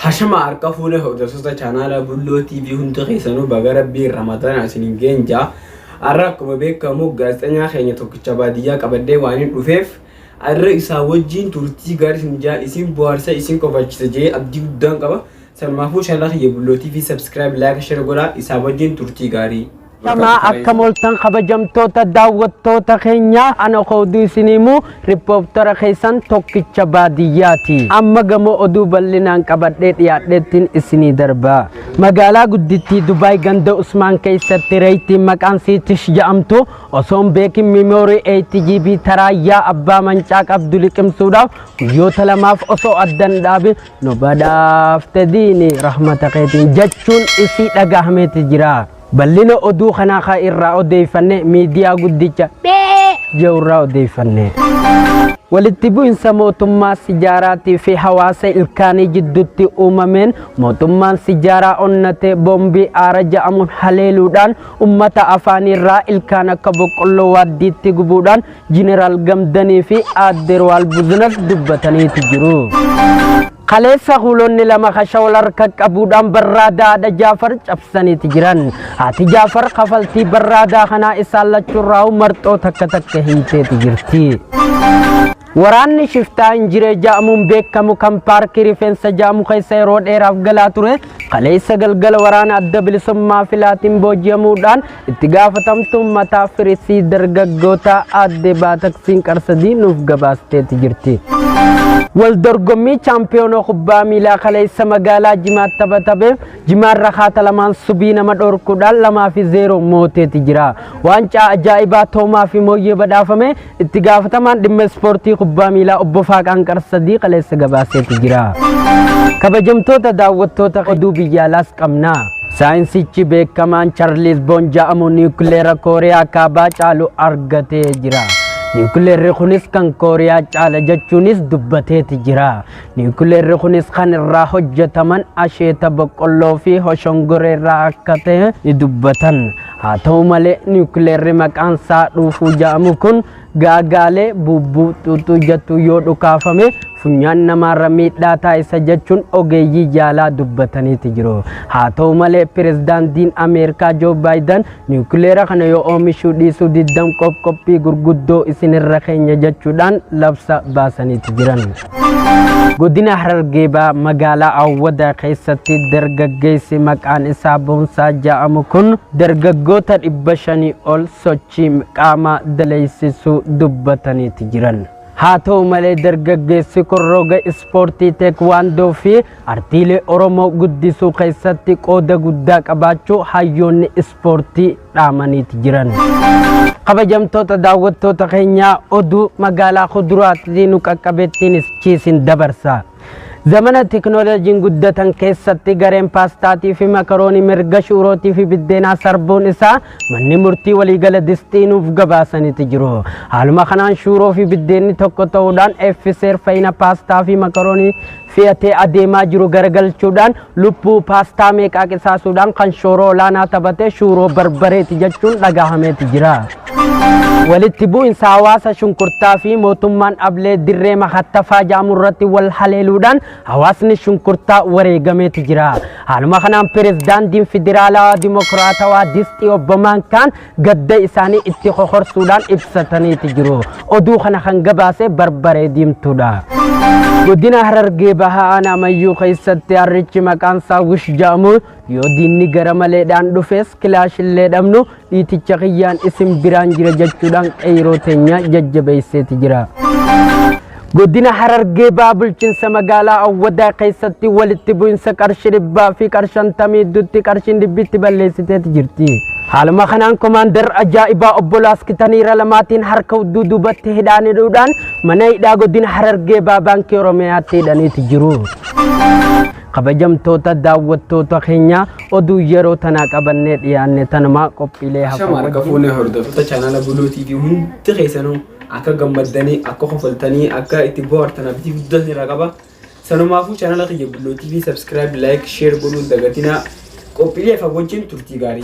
Hashama harka fuune hordoftoota chaanaala Bulloo TV hundi keessanuu baga rabbiin Ramadaana isiniin geenye jaa. Har'a akkuma beekamu gaazexeessaa keenya tokkicha baadiyyaa qabadhee waan hin dhufeef har'a isaa wajjin turtii gaarii isin jaa isin bohaarsa isin kofalchisa jee abdii guddaan qaba. Sanumaafuu chaanaala kiyya Bulloo TV subscribe, like, share godhaa isaa wajjin turtii gaarii. Shamaa akka mooltan kabajamtoota daawwattoota keenyaa ana oduu isiniimu riippoortara keessan tokkicha baadiyyaati. Amma gamoo oduu bal'inaan qabadhee dhiyaadheettiin isinii darba. Magaalaa guddittii Dubaay ganda Usmaan keessatti reeytiin maqaan Siitish jedhamtu osoo hin beekin miimoorii 8 GB taraayyaa abbaa mancaa qabdu liqimsuudhaaf guyyoota lamaaf osoo addan dhaabin nu badhaafte diini rahmata keetiin jechuun isii dhagahameeti jira. Bal'ina oduu kanaa kan irraa odeeffanne miidiyaa guddicha jedhu irraa odeeffanne. Walitti bu'insa mootummaa sijaaraatii fi hawaasa ilkaanii jidduutti uumameen mootummaan sijaaraa onnatee boombii aara ja'amuun haleeluudhaan ummata afaanirraa ilkaan akka boqqolloo waaddiitti gubuudhaan Jeneraal Gamdanii fi aadde Rowaal Buzunas dubbataniitu jiru. Kaleessa huulonni lama kasha wal harka qabuudhaan barraadaa haadha Jaafar cabsaniiti jiran. Haati Jaafar kafaltii barraadaa kanaa isaan lachuurraa marxoo takka takka hiiteeti jirti. Waraanni shiftaa Injiree jedhamuun beekamu kan paarkii rifeensa jedhamu keessa yeroo dheeraaf galaa ture kaleessa galgala waraana adda bilisummaa filaatiin booji'amuudhaan itti gaafatamtuun mataa firisii dargaggoota aadde Baataksiin Qarsadii nuuf gabaasteeti jirti. Wal dorgommii chaampiyoonoo kubbaa miilaa kaleessa magaalaa Jimaatti taphatame Jimaan rakaata lamaan subii nama dhorkuudhaan 2-0 mooteeti jira. Waancaa ajaa'ibaa Toomaa fi Mooyyee badhaafame itti gaafatamaan dhimma ispoortii kubbaa miilaa obbo Faaqaan Qarsadii kaleessa gabaaseeti jira. Kabajamtoota daawwattoota oduu biyya alaas qabna. Saayinsichi beekamaan Charliis Boon jedhamu niwukileera Kooriyaa kaabaa caalu argatee jira. Niwukileerri kunis kan Kooriyaa caala jechuunis dubbateeti jira. Niwukileerri kunis kan irraa hojjetaman asheeta boqqolloo fi hoshongoree irraa akka ta'e ni dubbatan. Haa ta'u malee niwukileerri maqaan isaa dhuufuu jedhamu kun gaagaalee bubbuu xuuxuu jettu yoo dhukaafame funyaan namaarra miidhaa taasisa jechuun ogeeyyii jaalaa dubbataniiti jiru. Haa ta'u malee pirezidaantiin Ameerikaa Joo Baayiden niwukileera kana yoo oomishuu dhiisuu diddan qophii gurguddoo isinirra keenya jechuudhaan labsa baasaniiti jiran. Godina Harargee Bahaa magaalaa Awwadaa keessatti dargaggeessi maqaan isaa Boonsaa jedhamu kun dargaggoota 500 ol sochii qaamaa daleessisuu dubbataniiti jiran. Haa ta'u malee dargaggeessi kun roga ispoortii teekwaandoo fi artiilee Oromoo guddisuu keessatti qooda guddaa qabaachuu hayyoonni ispoortii dhaamaniiti jiran. Kabajamtoota daawwattoota keenyaa oduu magaalaa kuduraatti nu qaqqabettiin chiisin dabarsa. Zamana teknooloojiin guddatan keessatti gareen paastaatii fi makaroonii mirga shuurootii fi biddeenaa sarbuun isaa manni murtii waliigala distiinuuf gabaasaniiti jiru. Haaluma kanaan shuuroo fi biddeenni tokko ta'uudhaan effiseer fayyina paastaa fi makaroonii fe'atee adeemaa jiru garagalchuudhaan lubbuu paastaa meeqaa qisaasuudhaan kan shooroo olaanaa taphate shuuroo barbareeti jechuun dhagahameeti jira. Walitti bu'insa hawaasa shunkurtaa fi mootummaan ablee dirree makattafaa jedhamu irratti wal haleeluudhaan hawaasni shunkurtaa wareegameeti jira. Haaluma kanaan pirezidaantiin federaalawaa dimokiraatawaa Disxii obbo Maankaan gadda isaanii itti kokorsuudhaan ibsataniiti jiru. Oduu kana kan gabaase barbaree diimtuudha. Godina Harargee Bahaa aanaa Mayyuu keessatti harrichi maqaan isaa Wish jedhamu yoo diinni gara maleedhaan dhufes kilaashillee dhabnu dhiiticha kiyyaan isin biraan jira jechuudhaan qeyroo teenya jajjabeesseeti jira. Godina Harargee Bahaa bulchiinsa magaalaa Awwadaa keessatti walitti bu'insa qarshii 100 fi qarshii 50 gidduutti qarshiin dhibbitti balleessiteeti jirti. Haaluma kanaan komaandar ajaa'ibaa obbo Laaskitaniira lamaatiin harka hudduu duubatti hidhaanidhuudhaan mana hidhaa godina Harargee Bahaa baankii Oromiyaatti hidhaniiti jiru. Kabajamtoota daawwattoota keenya oduu yeroo tanaa qabannee dhiyaanne tanumaa qophiilee Hashama hafan harka wajjin. fuunee hordoftoota chaanaala Buloo TV hundi keessanuu akka gammaddanii akka kofaltanii akka itti bohaartan abdii guddaa irraa qaba. Sanumaafuu chaanaala kiyya Buloo TV subscribe, like, share godhuun dagatinaa. Qophiilee hafan wajjin turtii gaarii.